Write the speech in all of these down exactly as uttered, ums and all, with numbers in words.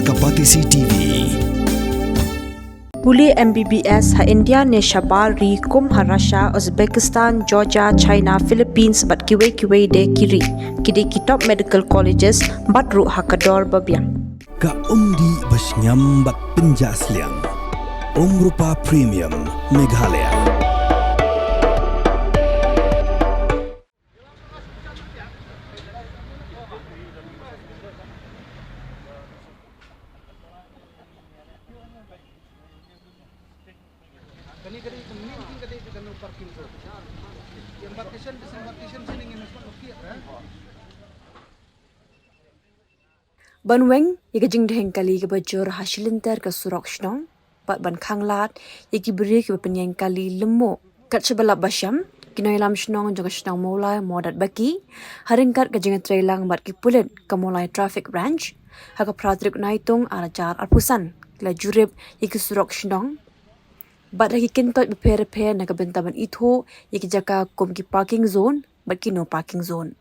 Ka Batesi T V. Pule M B B S ha India ne shabar ri kum ha Russia, Uzbekistan, Georgia, China, Philippines bad kiwei kiwei de ki ri. Ki dei ki top medical colleges bad ruh ha ka dor ba biang. Ka umdih ba shngiam bad pynjah sliang. Umrupa Premium Meghalaya. Ban weng ïa ka jingdheng kali kaba jur ha shilynter ka surok shnong bad ban khanglad ïa ki briew kiba pynïeng kali lymmo. Kat shaba lap ba shem, ki nongïalam shnong jong ka shnong Mawlai Mawdatbaki, ha ryngkat ka jingïatreilang bad ki pulit ka Mawlai Traffic Branch, ha ka phra tarik Naitung ar hajar arphew san, ki la jurip ïa ki surok shnong bad ha ki kyntoit bapher bapher na ka bynta ban ithuh ïa ki jaka kum ki parking zone bad ki no parking zone.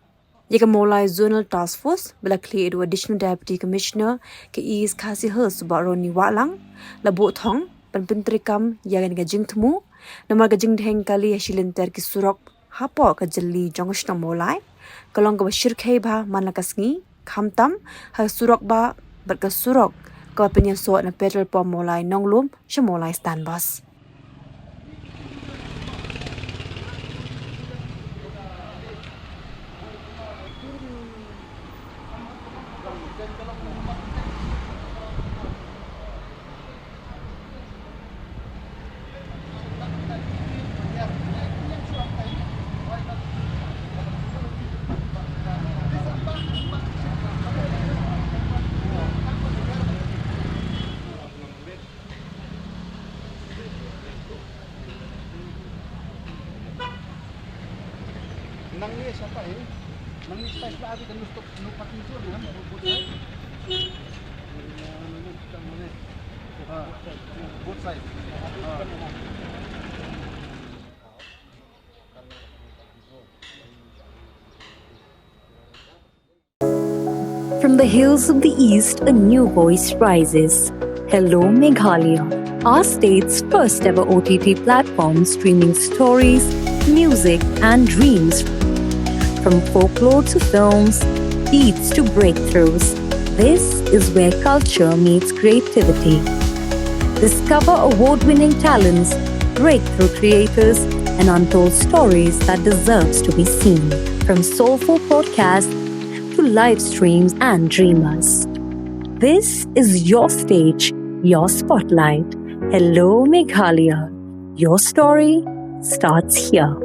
Ïa ka Mawlai Zonal Task Force ba la khlieh da u Additional Deputy Commissioner ka East Khasi Hills, Bah Ronnie Wahlang, la buh thong ban pyntreikam ïa kane ka jingthmu namar ka jingdheng kali ha shilynter ki surok hapoh ka jylli jong ka shnong Mawlai ka long kaba shyrkhei bha man la ka sngi, khamtam ha surok bah bad ka surok kaba pynïasoh na petrol pump Mawlai Nonglum sha Mawlai Stand Bus. Nangne shatai, nangne shatai sla abi kan stop, no parking zone kan, both side. Ah, both side. Ah. From the hills of the East, a new voice rises. Hello, Meghalaya, our state's first ever O T T platform streaming stories, music, and dreams. From folklore to films, beats to breakthroughs, this is where culture meets creativity. Discover award winning talents, breakthrough creators, and untold stories that deserves to be seen. From soulful podcasts to live streams and dreamers. This is your stage, your spotlight. Hello, Meghalaya. Your story starts here.